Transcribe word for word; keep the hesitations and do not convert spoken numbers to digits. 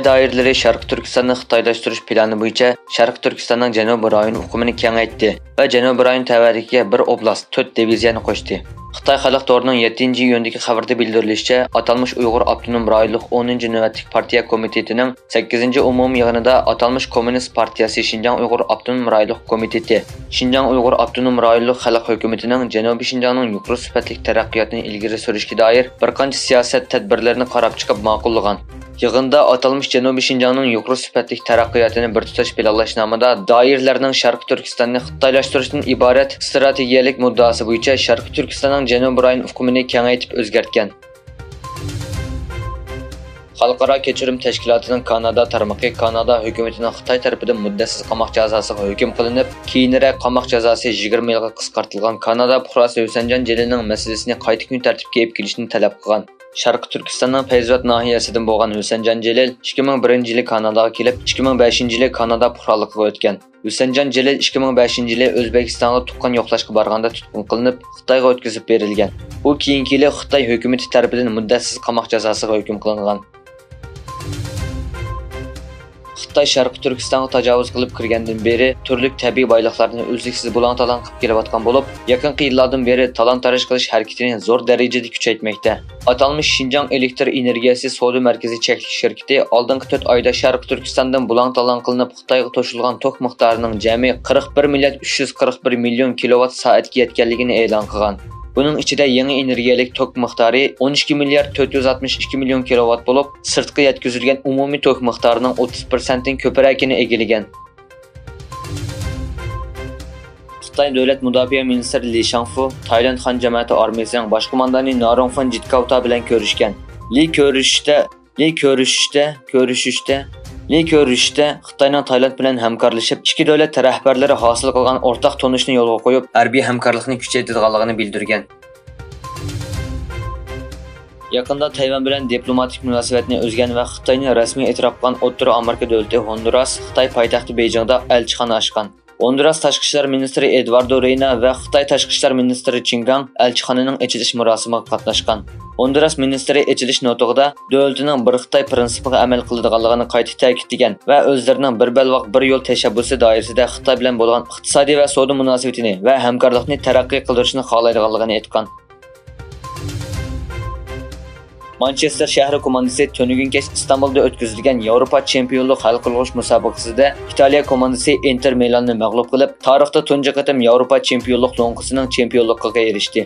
دائىرىلىرى شەرقىي تۈركىستاننى خىتايلاشتۇرۇش پىلانى بويىچە شەرقىي تۈركىستاننىڭ جەنۇبىي رايون ئۇقۇمىنى كېڭەيتتى ۋە جەنۇبىي رايون تەۋەلىكىگە بىر ئوبلاست، تۆت دىۋىزىيەنى قوشتى. خىتاي خەلق تورىنىڭ يەتتىنچى ئىيۇندىكى خەۋىرىدە بىلدۈرۈلۈشىچە، ئاتالمىش ئۇيغۇر ئاپتونوم رايونلۇق ئونىنچى نۆۋەتلىك پارتىيە كومىتېتىنىڭ سەككىزىنچى ئومۇمىي يىغىنىدا ئاتالمىش كوممۇنىست پارتىيەسى شىنجاڭ ئۇيغۇر ئاپتونوم رايونلۇق كومىتېتى، شىنجاڭ ئۇيغۇر ئاپتونوم رايونلۇق خەلق ھۆكۈمىتىنىڭ جەنۇبىي شىنجاڭنىڭ يۇقىرى سۈپەتلىك تەرەققىياتىنى ئىلگىرى سۈرۈشكە دائىر بىر قانچە سىياسەت تەدبىرلىرىنى قاراپ چىقىپ ماقۇللىغان. يىغىندا ئاتالمىش جەنۇبىي شىنجاڭنىڭ يۇقىرى سۈپەتلىك تەرەققىياتىنى بىر تۇتاش پىلانلاشنامىدا دائىرىلەرنىڭ شەرقىي تۈركىستاننى خىتايلاشتۇرۇشتىن ئىبارەت ئىستراتېگىيەلىك مۇددىئاسى بويىچە شەرقىي تۈركىستاننىڭ جەنۇبىي رايون ئۇقۇمىنى كېڭەيتىپ ئۆزگەرتكەن. خەلقئارا كەچۈرۈم تەشكىلاتىنىڭ كانادا تارمىقى كانادا ھۆكۈمىتىنىڭ خىتاي تەرىپىدىن مۇددەتسىز قاماق جازاسىغا ھۆكۈم قىلىنىپ، كېيىنرەك قاماق جازاسى يىگىرمە يىلغا قىسقارتىلغان كانادا پۇقراسى ھۈسەنجان جېلىلنىڭ مەسىلىسىنى قايتا كۈن تەرتىپكە ئېلىپ كېلىشنى تەلەپ قىلغان. شەرقىي تۈركىستاننىڭ پەيزىۋات ناھىيەسىدىن بولغان ھۈسەنجان جېلىل ئىككى مىڭ بىرىنچى يىلى كاناداغا كېلىپ، ئىككى مىڭ بەشىنچى يىلى كانادا پۇقرالىقىغا ئۆتكەن. ھۈسەنجان جېلىل ئىككى مىڭ بەشىنچى يىلى ئۆزبېكىستانغا تۇغقان يوقلاشقا بارغاندا تۇتقۇن قىلىنىپ، خىتايغا ئۆتكۈزۈپ بېرىلگەن. ئۇ كېيىنكى يىلى خىتاي ھۆكۈمىتى تەرىپىدىن مۇددەتسىز قاماق جازاسىغا ھۆكۈم قىلىنغان. خىتاي شەرقىي تۈركىستانغا تاجاۋۇز قىلىپ كىرگەندىن بېرى، تۈرلۈك تەبىئىي بايلىقلارنى ئۈزلۈكسىز بۇلاڭ-تالاڭ قىلىپ كېلىۋاتقان بولۇپ، يېقىنقى يىللاردىن بېرى تالان-تاراج قىلىش ھەرىكىتىنى زور دەرىجىدە كۈچەيتمەكتە. ئاتالمىش شىنجاڭ ئېلېكتر ئېنېرگىيەسى سودا مەركىزى چەكلىك شىركىتى ئالدىنقى تۆت ئايدا شەرقىي تۈركىستاندىن بۇلاڭ-تالاڭ قىلىنىپ، خىتايغا توشۇلغان توك مىقدارىنىڭ جەمئىي قىرىق بىر مىليارد ئۈچ يۈز قىرىق بىر مىليون كىلوۋات سائەتكە يەتكەنلىكىنى ئېلان قىلغان. بۇنىڭ ئىچىدە يېڭى ئېنېرگىيەلىك توك مىقدارى ئون ئىككى مىليارد تۆت يۈز ئاتمىش ئىككى مىليون كىلوۋات بولۇپ، سىرتقا يەتكۈزۈلگەن ئومۇمىي توك مىقدارىنىڭ ئوتتۇز پىرسەنتتىن كۆپرەكىنى ئىگىلىگەن. خىتاي دۆلەت مۇداپىئە مىنىستىرى لى شاڭفۇ تايلاند خان جامائىتى ئارمىيىسىنىڭ باش قوماندانى نارۇڭفېن جىتكاۋتا بىلەن كۆرۈشكەن. لى كۆرۈشۈشتە، لى كۆرۈشۈشتە، كۆرۈشۈشتە، لى كۆرۈشۈشتە خىتاينىڭ تايلاند بىلەن ھەمكارلىشىپ، ئىككى دۆلەت رەھبەرلىرى ھاسىل قىلغان ئورتاق تونۇشنى يولغا قويۇپ، ھەربىي ھەمكارلىقنى كۈچەيتىدىغانلىقىنى بىلدۈرگەن. يېقىندا تەيۋەن بىلەن دىپلوماتىك مۇناسىۋەتنى ئۈزگەن ۋە خىتاينى رەسمىي ئېتىراپ قىلغان ئوتتۇرا ئامېرىكا دۆلىتى ھوندۇراس خىتاي پايتەختى بېيجىڭدا ئەلچىخانا ئاچقان. ھوندۇراس تاشقى ئىشلار مىنىستىرى ئېدۋاردو رېينا ۋە خىتاي تاشقى ئىشلار مىنىستىرى چېن گاڭ ئەلچىخانىنىڭ ئېچىلىش مۇراسىمىغا قاتناشقان. ھوندۇراس مىنىستىرى ئېچىلىش نۇتقىدا دۆلىتىنىڭ بىر خىتاي پىرىنسىپىغا ئەمەل قىلىدىغانلىقىنى قايتا تەكىتلىگەن ۋە ئۆزلىرىنىڭ بىر بەلباغ، بىر يول تەشەببۇسى دائىرىسىدە خىتاي بىلەن بولغان ئىقتىسادىي ۋە سودا مۇناسىۋىتىنى ۋە ھەمكارلىقنى تەرەققىي قىلدۇرۇشنى خالايدىغانلىقىنى ئېيتقان. مانچېستېر شەھىرى كوماندىسى تۈنۈگۈن كەچ ئىستانبۇلدا ئۆتكۈزۈلگەن ياۋروپا چېمپىيونلۇق ھەل قىلغۇچ مۇسابىقىسىدە ئىتالىيە كوماندىسى ئىنتېر مىلاننى مەغلۇپ قىلىپ، تارىختا تۇنجى قېتىم ياۋروپا چېمپىيونلۇق لوڭقىسىنىڭ چېمپىيونلۇقىغا ئېرىشتى.